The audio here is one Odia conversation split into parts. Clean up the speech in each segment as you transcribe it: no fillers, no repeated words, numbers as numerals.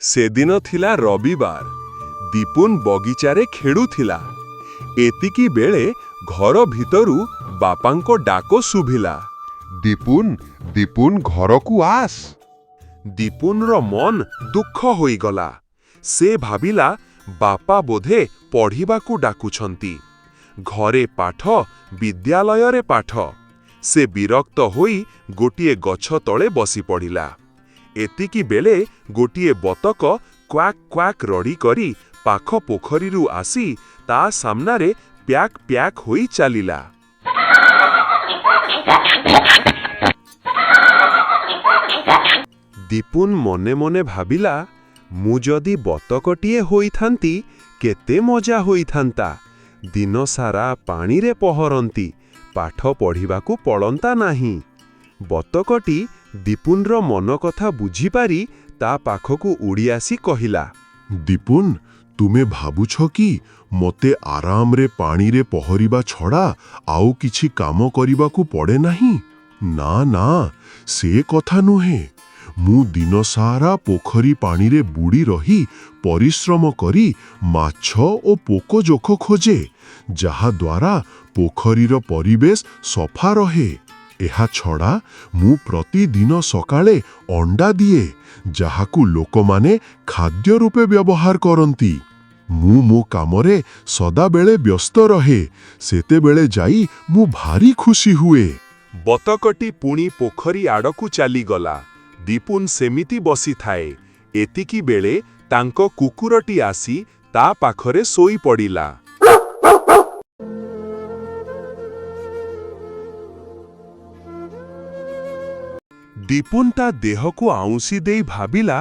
ସେଦିନ ଥିଲା ରବିବାର। ଦିପୁନ ବଗିଚାରେ ଖେଳୁଥିଲା। ଏତିକି ବେଳେ ଘର ଭିତରୁ ବାପାଙ୍କ ଡାକ ଶୁଭିଲା। ଦିପୁନ, ଦିପୁନ, ଘରକୁ ଆସ। ଦିପୁନର ମନ ଦୁଃଖ ହୋଇଗଲା। ସେ ଭାବିଲା ବାପା ବୋଧେ ପଢ଼ିବାକୁ ଡାକୁଛନ୍ତି। ଘରେ ପାଠ, ବିଦ୍ୟାଳୟରେ ପାଠ। ସେ ବିରକ୍ତ ହୋଇ ଗୋଟିଏ ଗଛ ତଳେ ବସିପଡ଼ିଲା। ଏତିକି ବେଳେ ଗୋଟିଏ ବତକ କ୍ୱାକ୍ କ୍ୱାକ୍ ରଡ଼ି କରି ପାଖ ପୋଖରୀରୁ ଆସି ତା ସାମ୍ନାରେ ପ୍ୟାକ୍ ପ୍ୟାକ୍ ହୋଇ ଚାଲିଲା। ଦିପୁନ ମନେ ମନେ ଭାବିଲା, ମୁଁ ଯଦି ବତକଟିଏ ହୋଇଥାନ୍ତି, କେତେ ମଜା ହୋଇଥାନ୍ତା। ଦିନସାରା ପାଣିରେ ପହଁରନ୍ତି, ପାଠ ପଢ଼ିବାକୁ ପଡ଼ନ୍ତା ନାହିଁ। ବତକଟି ଦିପୁନର ମନକଥା ବୁଝିପାରି ତା ପାଖକୁ ଉଡ଼ି ଆସି କହିଲା, ଦିପୁନ, ତୁମେ ଭାବୁଛ କି ମୋତେ ଆରାମରେ ପାଣିରେ ପହଁରିବା ଛଡ଼ା ଆଉ କିଛି କାମ କରିବାକୁ ପଡ଼େ ନାହିଁ? ନା ନା, ସେ କଥା ନୁହେଁ। ମୁଁ ଦିନସାରା ପୋଖରୀ ପାଣିରେ ବୁଡ଼ି ରହି ପରିଶ୍ରମ କରି ମାଛ ଓ ପୋକଜୋକ ଖୋଜେ, ଯାହାଦ୍ୱାରା ପୋଖରୀର ପରିବେଶ ସଫା ରହେ। ଏହା ଛଡ଼ା ମୁଁ ପ୍ରତିଦିନ ସକାଳେ ଅଣ୍ଡା ଦିଏ, ଯାହାକୁ ଲୋକମାନେ ଖାଦ୍ୟ ରୂପେ ବ୍ୟବହାର କରନ୍ତି। ମୁଁ ମୋ କାମରେ ସଦାବେଳେ ବ୍ୟସ୍ତ ରହେ। ସେତେବେଳେ ଯାଇ ମୁଁ ଭାରି ଖୁସି ହୁଏ। ବତକଟି ପୁଣି ପୋଖରୀ ଆଡ଼କୁ ଚାଲିଗଲା। ଦିପୁନ ସେମିତି ବସିଥାଏ। ଏତିକି ବେଳେ ତାଙ୍କ କୁକୁରଟି ଆସି ତା ପାଖରେ ଶୋଇପଡ଼ିଲା। ଦିପୁନ ତା ଦେହକୁ ଆଉଁସି ଦେଇ ଭାବିଲା,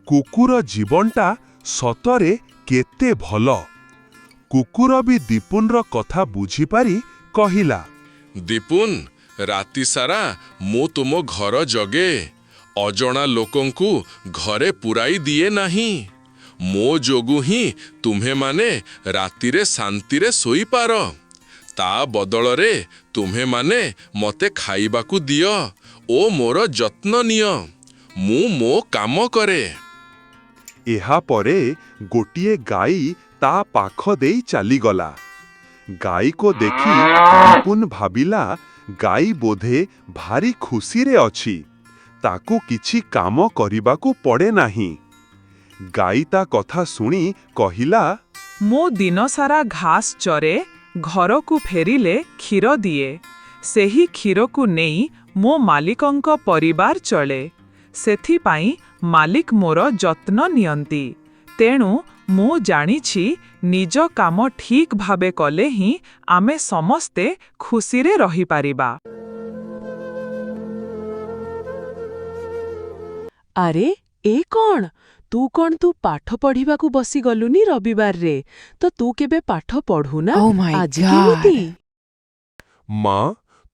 କୁକୁର ଜୀବନଟା ସତରେ କେତେ ଭଲ। କୁକୁର ବି ଦିପୁନର କଥା ବୁଝିପାରି କହିଲା, ଦିପୁନ, ରାତି ସାରା ମୁଁ ତୁମ ଘର ଜଗେ। ଅଜଣା ଲୋକଙ୍କୁ ଘରେ ପୁରାଇ ଦିଏ ନାହିଁ। ମୋ ଯୋଗୁଁ ହିଁ ତୁମ୍ଭେମାନେ ରାତିରେ ଶାନ୍ତିରେ ଶୋଇପାର। ତା ବଦଳରେ ତୁମ୍ଭେମାନେ ମୋତେ ଖାଇବାକୁ ଦିଅ ଓ ମୋର ଯତ୍ନ ନିଅ। ମୁଁ ମୋ କାମ କରେ। ଏହାପରେ ଗୋଟିଏ ଗାଈ ତା ପାଖ ଦେଇ ଚାଲିଗଲା। ଗାଈକୁ ଦେଖି ଦିପୁନ ଭାବିଲା, ଗାଈ ବୋଧେ ଭାରି ଖୁସିରେ ଅଛି, ତାକୁ କିଛି କାମ କରିବାକୁ ପଡ଼େ ନାହିଁ। ଗାଈ ତା କଥା ଶୁଣି କହିଲା, ମୁଁ ଦିନସାରା ଘାସ ଚରେ, ଘରକୁ ଫେରିଲେ କ୍ଷୀର ଦିଏ। ସେହି କ୍ଷୀରକୁ ନେଇ ମୋ ମାଲିକଙ୍କ ପରିବାର ଚଳେ। ସେଥିପାଇଁ ମାଲିକ ମୋର ଯତ୍ନ ନିଅନ୍ତି। ତେଣୁ ମୁଁ ଜାଣିଛି, ନିଜ କାମ ଠିକ୍ ଭାବେ କଲେ ହିଁ ଆମେ ସମସ୍ତେ ଖୁସିରେ ରହିପାରିବା। ଆରେ, ଏ କ'ଣ? ତୁ କ'ଣ ତୁ ପାଠ ପଢ଼ିବାକୁ ବସିଗଲୁନି ରବିବାରରେ? ତ ତୁ କେବେ ପାଠ ପଢ଼ୁନା? Oh my ଆଜି କେମିତି? God. ମା,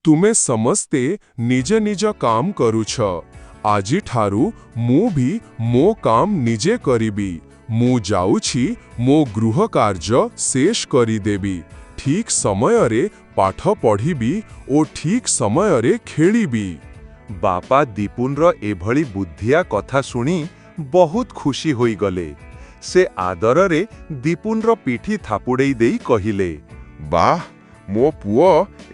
ତୁମେ ସମସ୍ତେ ନିଜ ନିଜ କାମ କରୁଛ। ଆଜିଠାରୁ ମୁଁ ବି ମୋ କାମ ନିଜେ କରିବି। ମୁଁ ଯାଉଛି, ମୋ ଗୃହ କାର୍ଯ୍ୟ ଶେଷ କରିଦେବି। ଠିକ୍ ସମୟରେ ପାଠ ପଢ଼ିବି ଓ ଠିକ୍ ସମୟରେ ଖେଳିବି। ବାପା ଦିପୁନର ଏଭଳି ବୁଦ୍ଧିଆ କଥା ଶୁଣି ବହୁତ ଖୁସି ହୋଇଗଲେ। ସେ ଆଦରରେ ଦିପୁନର ପିଠି ଥାପୁଡ଼େଇ ଦେଇ କହିଲେ, ବାଃ, ମୋ ପୁଅ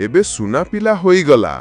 ଏବେ ସୁନା ପିଲା ହୋଇଗଲା।